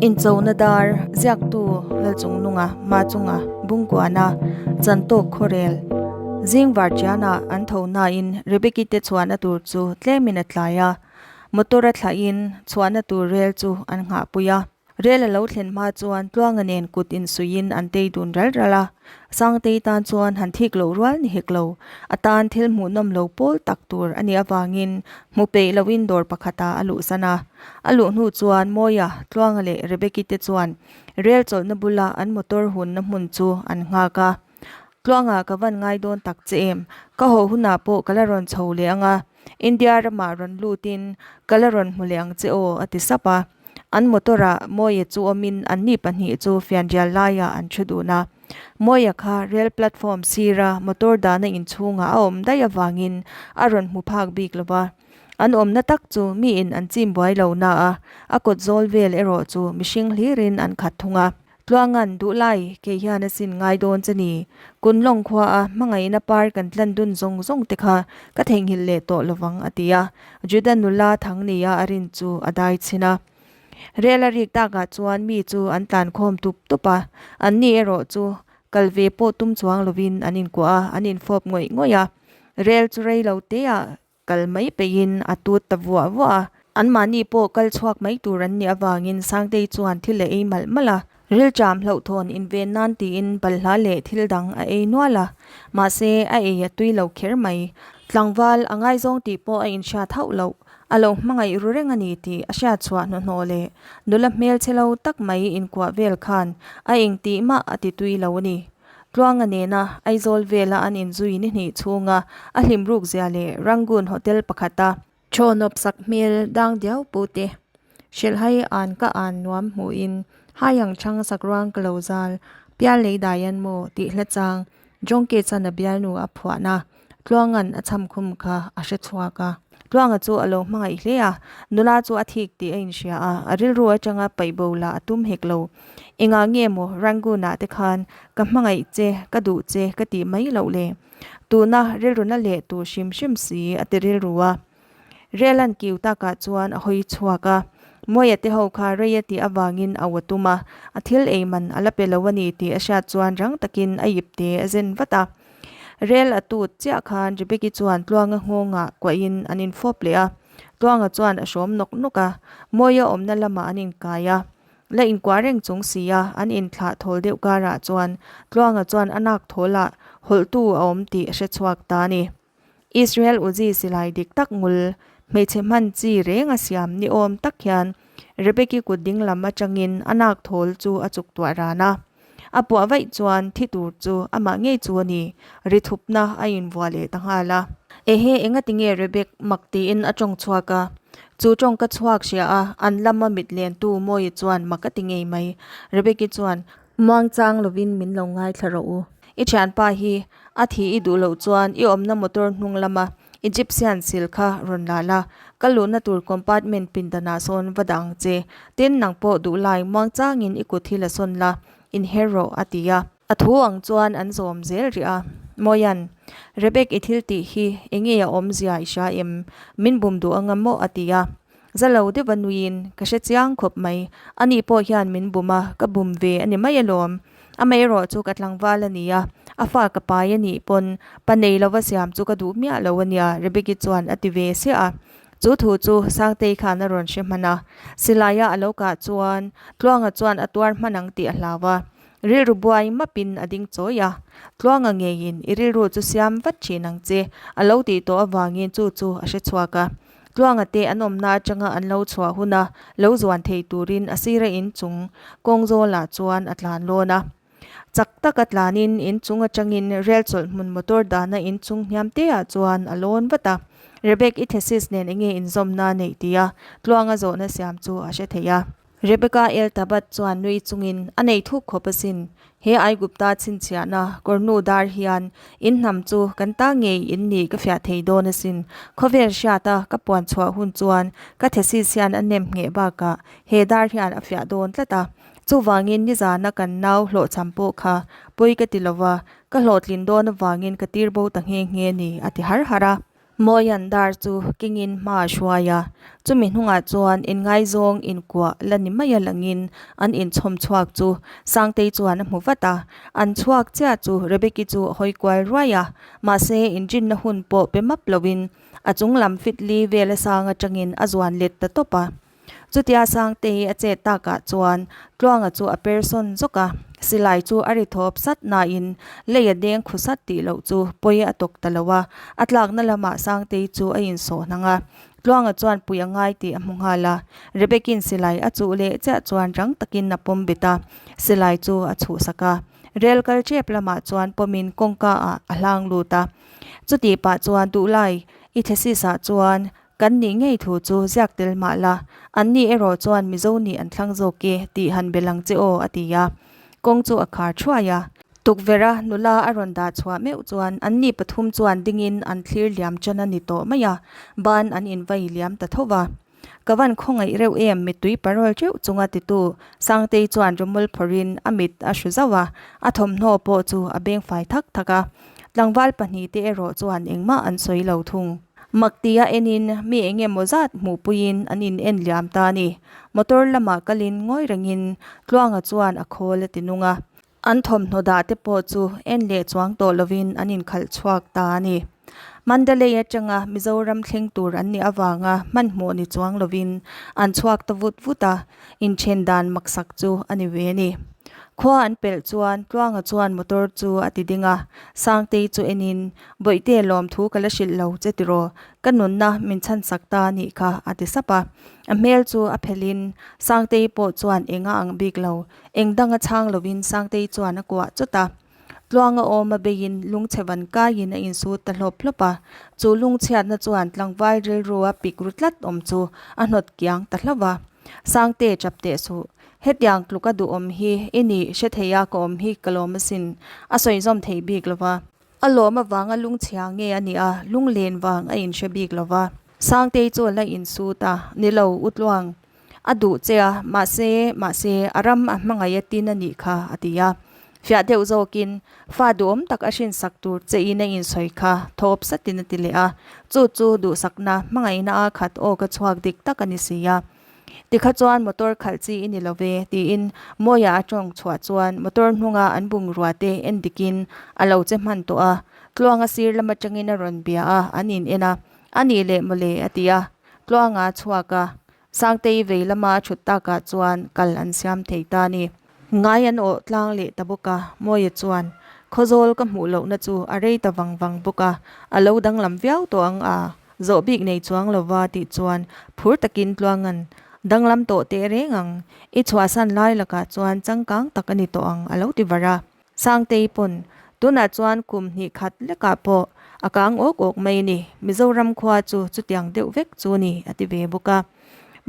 Inchona dar ziaktu Lalchungnunga Machunga Bungkuana Chantawk Khawrel Zing Varchiana an tho nain Rebeki te chhuahna tur chu tlemin a tlai a, motor a thlahin chhuahna tur rel chu an nghahpui a. Rel a lo thlen hma chuan Tluanga nen kut insuihin an tei dun ral ral a, Sangtei tan chuan han thik loh rual ni hek lo. A tan thil hmuhnawm lo pawl tak tur a nih avangin hmu peih loin dawr pakhatah a luhsan a. A luh hnu chuan Mawia, Tluanga leh Rebeki te chuan rel chawlhna bula an motor hunna hmun chu an nghak a. Tluanga ka van ngai dawn tak che em? Ka haw hunah pawh ka la rawn chho leh ang a, India ramah rawn lutin ka la rawn hmu leh ang che aw a ti sap a. An motor-ah Mawia chu awmin anni pahnih chu fianrial laiah an thu dun a. Mawia kha rail platform sira motor dahna inchhungah a awm daih avangin a rawn hmu phak bik lo va. An awmna tak chu miin an chim buai lo na a, a kawt zawl vel erawh chu mihring hlirin an khat thung a. Tluangan, Duhlai, kei hian a sin ngai dawn che ni. Kunlawng khua a hmangaihna par kan tlan dun zawng zawng te kha ka theihnghilh leh tawh lovang a ti a. Juda nula thang nia a rin chu a dai chhin a. Rel a rik takah chuan mi chu an tlan khawm tup tup a, an ni erawh chu kal ve pawh tum chuang lovin an inkuah a, an infawp ngawih ngawih a. Rel chu rei lo teah Kal mai peihin a tut ta vuah vuah a. Anmahni pawh kal chhuak mai tur an nih avangin Sangtei chuan thil a ei malh malh a. Rilṭam hlauhthawn inven nan tiin balhla leh thil dang a ei nual a. Mahse, a ei a tui lo kher mai. Tlangval a ngaizawng tih pawh a inhriat hauh loh. A lo hmangaih ru reng a ni tih a hriat chhuah hnuhnawh leh nula hmelchhe lo tak mai inkuah vel khan a engtih mah a ti tui lo a ni. Tluanga nena Aizawl vela an inzui ni hnih chhunga a hlim ruk zia leh Rangoon Hotel pakhata Thawnawp sak hmel dang diau pu te hrilhhai an ka an nuam hmuhin hai ang chhang sak ruang ka lo zal pial lei dai an maw tih hla chang Jongke chan a bialnu a phuahna Tluanga'n a cham khum kha a hre chhuak a. Tluanga chu a lo hmangaih hle a, nula chu a thik tih a inhria a, a rilru atanga paih bo lah a tum hek lo. Engah nge maw Rangoon-ah te khan ka hmangaih che, ka duh che ka tih mai loh le? Tuna rilru na leh tur hrim hrim si a ti rilru a. Relan kiu takah chuan a hawi chhuak a, Mawia te ho kha rei a tih avangin a ua tum a, a thil ei man a la pe lo a ni tih a hriat chuan rang takin a ip te a zen vat a. Rel a tut chiah khan Rebeki chuan Tluanga nghawngah kuahin an infawp leh a, Tluanga chuan a hrawm nawk nawk a, Mawia awmna lamah an inkai a. La inkuah reng chung si a, an inthlah thawl deuh karah chuan Tluanga chuan a nak thawlah hawlhtu a awm tih a hre chhuak ta a ni. Israel Uzi silai dik tak ngul hmeichhe hman chi reng a siam ni awm tak hian Rebeki kut ding lam atangin a nak thawl chu a chuk tuah ran a. A puah vaih chuan thi tur chu amah ngei chu a ni, ri thupna a invuah leh ta nghal a. Ehe, engati nge Rebek mak tiin a tawng chhuak a. Chu tawng ka chhuak hria a, an lama mit lentu Mawii chuan mak a ti ngei mai. Rebeki chuan, Muangchang lovin min lo ngaithla rawh u. I thianpa hi a thi i duh loh chuan i awmna motor hnung lama Egyptian sil kha rawn la la, ka luhna tur compartment pindanah sawn va dah ang che. Tin, nang pawh duh lai muangchangin i kut hi la sawn la, inher rawh, a ti a. A thu ang chuan an zawm zel rih a. Mawian, Rebek i thil tih hi enge a awmzia i hria em? Min bum duh anga maw? a ti a. Za lo deuh a nuiin, Ka hre chiang khawp mai. Ani pawh hian min bum a, ka bum ve a ni mai alawm. Amaherawh chu ka tlangval a ni a, a fa ka pai a nih pawn pa nei lova siam chu ka duh miah lo a nia, Rebeki chuan a ti ve siah a. Chu thu chu Sangtei khan a rawn hre hman a. Silaia a lo kah chuan Tluanga chuan a tuar hman ang tih a hlau a. Rilru buai mapin a ding chawi a. Tluanga ngeiin i rilru chu siam vat thin ang che a lo tih tawh avangin chu chu a hre chhuak a. Tluanga te an awmna atanga an lo chhuah huna lo zuan thei turin a sira inchung kawng zawlah chuan a tlan lawn a. Chak taka tlanin inchung atangin rel chawlh hmun motor dahna inchung hniam teah chuan a lawn vat a. Rebek i thesis nen enge inzawmna neih tia Tluanga zawhna siam chu a hre thei a. Rebecca El Tabat chuan nui chungin a nei thuk khawp asin. He Aigupta chhinchhiahna kawrnu dar hian in hnam chu kan ta ngei in ni ka fiah thei dawn asin. Khawvel hriata ka puan chhuah hun chuan ka thesis hian a nem ngheh bakah he dar hian a fiah dawn tlat a. Chuvangin nizana kan nau hlawhchham pawh kha pawi ka ti lova, ka hlawhtlin dawn avangin ka tir bo ta nghe nghe ni a ti har har a. Mawia'n dar chu kengin hma a hruai a, chumi hnungah chuan inngaizawng inkuah la ni mai a langin an inchhawm chhuak chu Sangtei chuan a hmu vat a, an chhuak chiah chu Rebeki chu a hawi kual ruai a, mahse inrinna hun pawh pe map loin a chung lam fit li vel a sang atangin a zuan let ta tawp a. Chutia Sangtei a chet takah chuan Tluanga chu a per sawn zawk a, silai chu a ri thawp sat nain lei a deng khu sat tih loh chu pawi a tawk ta lo a, a tlakna lamah Sangtei chu a insawh hnang a, Tluanga chuan pui a ngai tih a hmu nghal a, Rebekin silai a chuh leh chiah chuan rang takin a pawm bet a, silai chu a chhuhsak a, rel kal tep lamah chuan pawmin kawngka ah a hlang lut a, chutih pah chuan duhlai i thesis ah chuan Kan nih ngei thu chu ziak tel mah la, an ni erawh chuan Mizo nih an thlang zawk e tih han bel ang che aw a ti a. Kawng chu a khar thuai a. Tukverha nula a rawn dah chhuah meuh chuan an ni pathum chuan dingin an thlir liam chan a ni tawh mai a, ban an invai liam ta tho va. Ka van khawngaih reuh em mittui parawl teuh chunga titu Sangtei chuan rawmawl phawrhin a mit a hru zauh a, a thawmhnaw pawh chu a beng fai thak thak a. Tlangval pahnihte erawh chuan engmah an sawi lo thung. Mak tia enin mi eng emaw zat hmuhpuiin an in en liam ta a ni. Motor lamah kalin ngawi rengin Tluanga chuan a khawl a ti nung a. An thawmhnaw dah te pawh chu en leh chuang tawh lovin an inkhalh chhuak ta a ni. Mandalay atanga Mizoram thleng tur an nih avanga hmanhmawh ni chuang lovin an chhuak ta vut vut a, inthen dan maksak chu a ni ve a ni. Khua an pelh chuan Tluanga chuan motor chu a ti ding a, Sangtei chu enin Bawihte lawmthu ka la hrilh lo che tiraw, ka nunna min chhansak ta a nih kha a ti sap a. A hmel chu a phelhin Sangtei pawh chuan eng a ang bik lo, eng danga chhang lovin Sangtei chuan a kuah chawt a. Tluanga awm a beiin lungchhe van kaiin a insut ta hlawp hlawp a, chu lungchhiatna chuan tlangval rilru a pik ru tlat awm chu a hnawt kiang ta hlauh a. Sangte chap teh suh, hetiang tluk a duhawm hi i nih hre thei a ka awm hi ka lawm asin, a sawi zawm thei bik lo va. A lawm avanga lungchhia nge a nih a, lunglen vang a inhre bik lo va. Sangtei chu a la insut a, Ni lo, U Tluang, a duh che a, mahse, mahse, a ram a hmangaih a tin a nih kha, a ti a. Fiah deuh zawkin, Fa duhawm tak a hrinsak tur che in a insawi kha, thawp satin a ti leh a. Chu chu duhsakna, hmangaihna a khat aw ka chhuak dik tak a ni si a. Tikha chuan motor khalh chi i ni lo ve, tiin Mawia a tawng chhuah chuan motor hnunga an bungrua te en dikin a lo che hman tawh a. Tluanga sir lam atangin a rawn bia a, an in en a. A nih leh mawle, a ti a. Tluanga a chhuak a, Sangtei vei lama a thut takah chuan kal an siam thei ta a ni. Ngai an awh tlang leh ta bawk a, Mawia chuan Khawzawl ka hmuh lohna chu a rei ta vang vang bawk a, a lo danglam viau tawh ang a, zawh bik nei chuang lova tih chuan phur takin Tluanga'n danglam tawh teh reng ang, i chhuahsan lai lakah chuan changkang tak a ni tawh ang a lo ti var a. Sangtei pawn tunah chuan kum hnih khat lekah pawh a kang awk awk mai a ni, Mizoram khua chu chutiang deuh vek chu a ni a ti ve bawk a.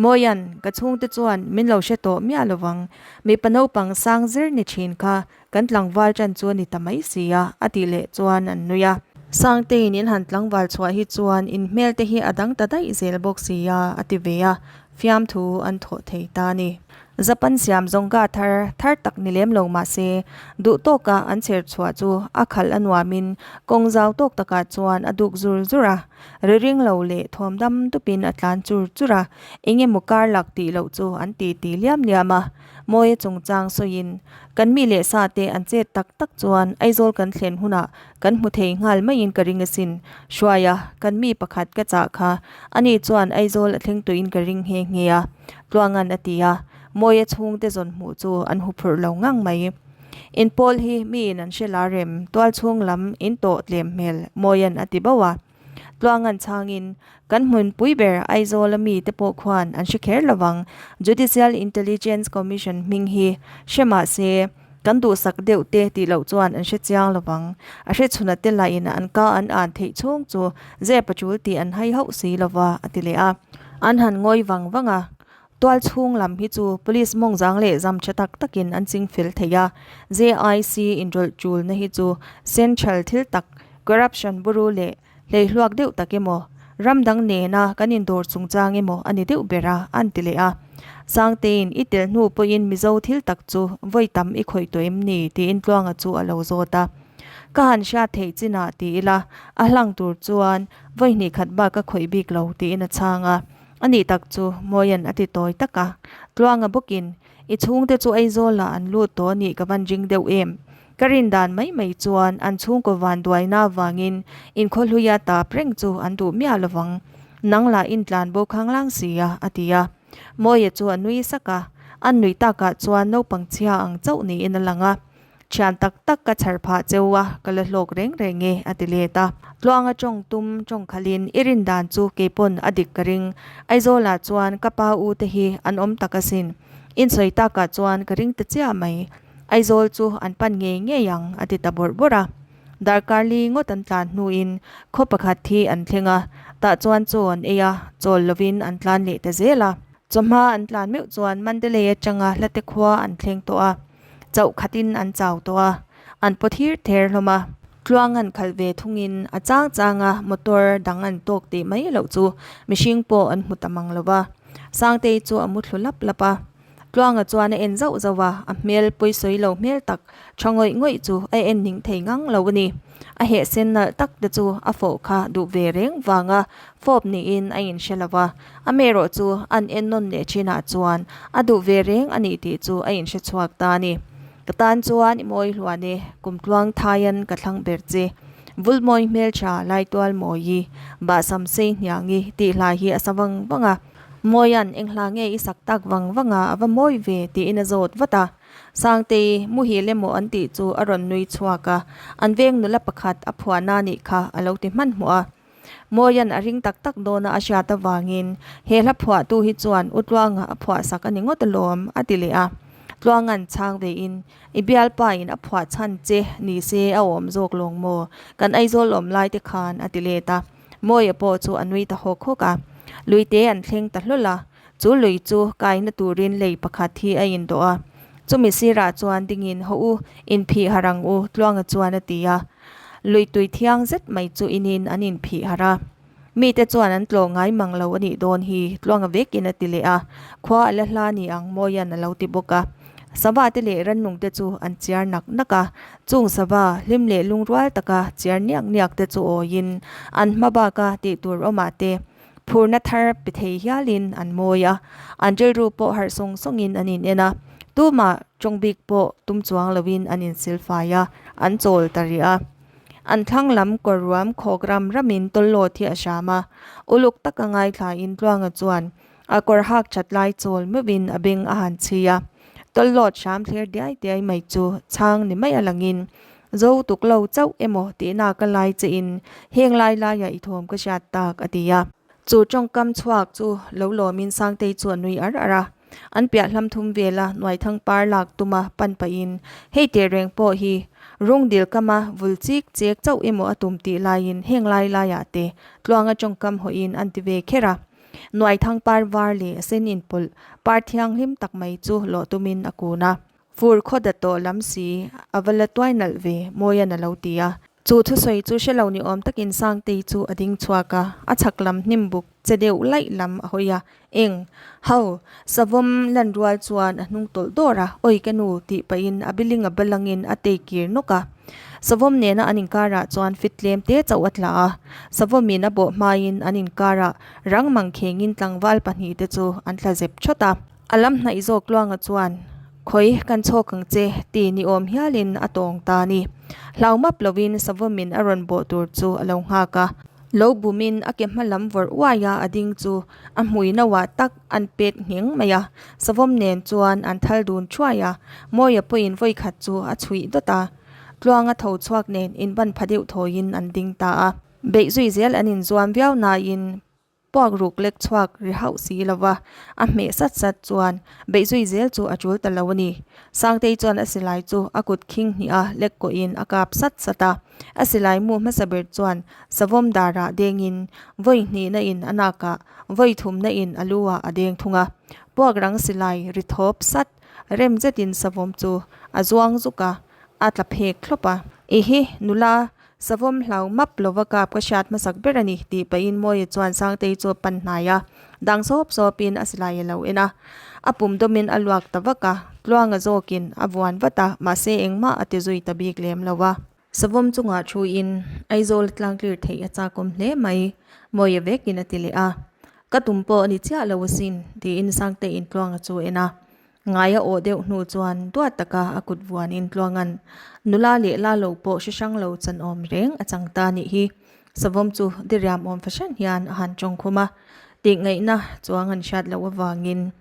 Mawian, ka chhungte chuan min lo hre tawh miah lovang, mipa naupang sang zir ni thin kha kan tlangval tan chu a ni ta mai si a, a tih leh chuan an nui a. Sangteiin in han tlangval chhuah hi chuan in hmel te hi a dang ta daih zel bawk si a, a ti ve a, fiamthu an thawh thei ta a ni. Japan siam zawngka thar thar tak ni lem lo mah se, duh tawka an chher chhuah chu a khalh a nuamin kawng zau tawk takah chuan a duk zur zur a. Ri ring lo leh thawm dam dupin a tlan chur chur a, eng emaw kar lak tih loh chu an ti ti liam liam a. Mawia chungchang sawiin, Kan mi leh sa te an chet tak tak chuan Aizawl kan thlen hunah kan hmu thei nghal maiin ka ring asin. Hruaia, kan mi pakhat ka chah kha, ani chuan Aizawl a thleng tuiin ka ring nghe nghe a, Tluanga'n a ti a. Mawia chhungte zawn hmuh chu an huphurh lo ngang mai. In pawl hi miin an hre la rem, tual chhung lam in tawh tlem hmel Mawia'n a ti bauh a. Tluanga'n chhangin, Kan hmunpui ber Aizawl a mite pawh khuan an hre kher lovang, Judicial Intelligence Commission hming hi hre mah se kan duhsak deuh te tih loh chuan an hre chiang lovang. A hre chhuna te lahin an ka an an theih chhung chu zep a tul tih an hai hauh si lova a ti leh a. An han ngawi vang vang a, Tual chhung lam hi chu Police mawngzang leh zam tha tak takin an ching fel thei a, JIC inrawlh tulna hi chu central thil tak, corruption buru leh hleihluak deuh tak emaw, ram dang nena kan indawr chungchang emaw a ni deuh ber a, an ti leh a. Sangtein i tel hnu pawhin Mizo thil tak chu vawi tam i khawih tawh em ni? tiin Tluanga chu a lo zawt a. Ka han hriat theih chinah ti ila, a hlang tur chuan vawi hnih khat bak ka khawih bik lo tiin a chhang a. A nih tak chu Mawia'n a ti tawi tak a. Tluanga bawkin, I chhungte chu Aizawlah an lut tawh a nih ka van ring deuh em? Ka rin dan mai mai chuan an chhungkaw van duaina avangin inkhawhluia tap reng chu an duh miah lovang. Nang lah intlan bo khanglang si a, a ti a. Mawia chu a nui sak a, an nuih takah chuan naupang chhia ang chauh niin a lang a. Thian tak tak ka chhar phah cheu a, ka la hlawk reng reng e, a ti let a. Tluanga tawng tum tawng khalin i rin dan chu keipawn a dik ka ring. Aizawlah chuan ka pa u te hi an awm tak asin. Insawi takah chuan ka ring ta chiah mai. Aizawl chu an pan ngei ngei ang, a ti ta bawrh bawrh a. Darkar li ngawt an tlan hnuin khaw pakhat hi an thleng a, tah chuan chaw an ei a, chawl lovin an tlan leh ta zel a. Chawhma an tlan meuh chuan Mandalay atanga hlate khua an thleng tawh a, chauh khatin an chau tawh a, an paw thir ther hlawm a. Tluang an khalh ve thungin a chang changa motor dang an tawk tih mai loh chu mihring pawh an hmu ta mang lo va. Sangtei chu a muthlu lap lap a. Tluanga chuan a en zauh zauh a, a hmel pawisawi lo hmel tak tha ngawih ngawih chu a en ning thei ngang lo a ni. A heh sen nalh tak te chu a fawh kha duh ve reng vanga fawp niin a inhre lo va, amaherawh chu an en nawn leh thinah chuan a duh ve reng a nih tih chu a inhre chhuak ta a ni. Ka tan chuan i mawi hluan e, kum tluang thaian ka thlang ber che. Vulmawi hmeltha Laitual Mawi, Bahsam Sei Hniangi tih hlai hi a sa vang vang a. Mawia'n eng hla nge i sak tak vang vang a, a va mawi ve tiin a zawt vat a. Sangtei, muhil emaw an tih chu a rawn nui chhuak a, an veng nula pakhat a phuahna nih kha a lo ti hmanhmawh a. Mawia'n a ring tak tak dawna a hriat avangin he hla phuahtu hi chuan U Tluanga a phuah sak a ni ngawt alawm a ti leh a. Tluanga'n chhang vein, I bialpa in a phuah chhan che ni se a awm zawk lawng maw? Kan Aizawl awm lai te khan a ti let a. Mawia pawh chu a nui ta hawk hawk a. Luite an thleng ta hlawl a, chu lui chu kaina turin lei pakhat hi a indawh a. Chumi sirah chuan dingin haw u, inphih harh ang u, Tluanga chuan a ti a. Lui tui thiang zet mai chu inin an inphih harh a. Mite chuan an tlawh ngai mang lo a nih dawn hi, Tluanga vekin a ti leh a. Khua a la hla ni ang, Mawia'n a lo ti bawk a. Sava te leh rannung te chu an chiar nak nak a, chung sava hlim leh lungrual taka chiar niak niak te chu awiin an hma baka tih tur awmah te phurna thar pe thei hialin an mawi a, an rilru pawh harh sawng sawngin an in en a, tumah tawng bik pawh tum chuang loin an insilfai a, an chawl ta rih a. An thlang lam kawr ruam khawk ram ramin tawllawt hi a hram a, uluk taka ngaithlain Tluanga chuan A kawr hak that lai chawl meuhin a beng a han chhi a, tawllawt hram thler diai diai mai chu chhang ni mai a langin zo tuk lo chauh emaw tihna ka lai che in heng lai laiah i thawm ka hriat tak a ti a. Chu tawngkam chhuak chu lo lawmin Sangtei chu a nui ar ar a, an piah hlam thum vela Nuaithang par lak tuma pan pahin hei teh reng pawh hi rungdil kama vul chik chek chauh emaw a tum tih laiin heng lai laiah te tluanga tawngkam hawhin an ti ve kher a. Nuaithang par var leh a sen inpawlh par thianghlim tak mai chu lawh tumin a kun a. Fur khaw dat tawh lam si a va la tuai nalh ve, Mawia'n a lo ti a. Chu thusawi chu hre lo ni awm takin Sangtei chu a ding chhuak a, a chhak lam hnim buk che deuh laih lam a hawi a. Eng? Ho! Savawm lan rual chuan a hnung tawlh dawr a, Awi ka nu! tih pahin a biling a balangin a tei kir nawk a. Savawm nena an inkarah chuan fit tlem te chauh a tla a, Savawmin a bawh hmain an inkarah rang mangkhengin tlangval pahnihte chu an tla zep thawt a. A lam hnaih zawk Tluanga chuan, Khawi, kan chhawk ang che, ti ni awm hialin a tawng ta a ni. Hlau map lovin Savawmin a rawn bawh tur chu a lo nghak a. Lo bumin a ke hma lam vawrh uaia a ding chu a hmui nauah tak an pet ngheng mai a, Savawm nen chuan an thal dun thuai a, Mawia pawhin vawi khat chu a chhuih dawt a, Tluanga tho chhuak nen inban pha deuh thawiin an ding ta a. Beih zui zel an inzuam viau nain puak ruk lek chhuak ri hauh si lo va, a hmeh sat sat chuan beih zui zel chu a tul ta lo a ni. Sangtei chuan a silai chu a kut khing hnih a lek kawhin a kap sat sat a, a silai mu hmasa ber chuan savawm darah dengin vawi hnihna in a nakah vawi thumna in a lu ah a deng thung a, puak rang silai ri thawp sat rem zetin savawm chu a zuang zuk a, a tla phek thlawp a. I hi nula Savawm hlau map lova kap ka hriat hmasak ber a ni tih pahin Mawia chuan Sangtei chu a pan hnai a, dang sawp sawpin a silai a lo en a. A pum dawmin a luak ta vak a, Tluanga zawkin a vuan vat a, mahse engmah a ti zui ta bik lem lo a. Savawm chungah thuin Aizawl tlangtlir theih a chakawm hle mai, Mawia vekin a ti leh a. Ka tum pawh a ni chiah lo asin, tiin Sangteiin Tluanga chu a en a. Ngaia awh deuh hnu chuan duat taka a kut vuanin Tluanga'n nula leh la lo pawh hre hrang lo chan awm reng a chang ta nih hi. Savawm chu diriam awm fahran hian a han tawng khum a, tih ngaihna chuang an hriat loh avangin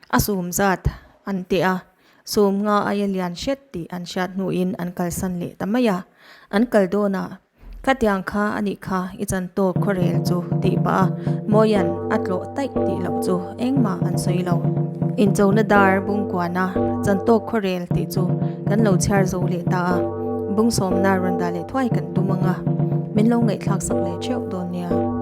a sum zat an teh a, sum nga aia lian hret tih an hriat hnuin an kalsan leh ta mai a, an kal dawnah Khatiang kha a nih kha i chan tawk khuarel chu tih pah a, Mawia'n a tlawh taih tih loh chu engmah an sawi lo. Inchona dar bungkuana chan tawk khuarel tih chu kan lo chhiar zo leh ta a, bungsawmna rawn dah leh thuai kan tum ang a, min lo ngaihthlak sak leh theuh dawn nia.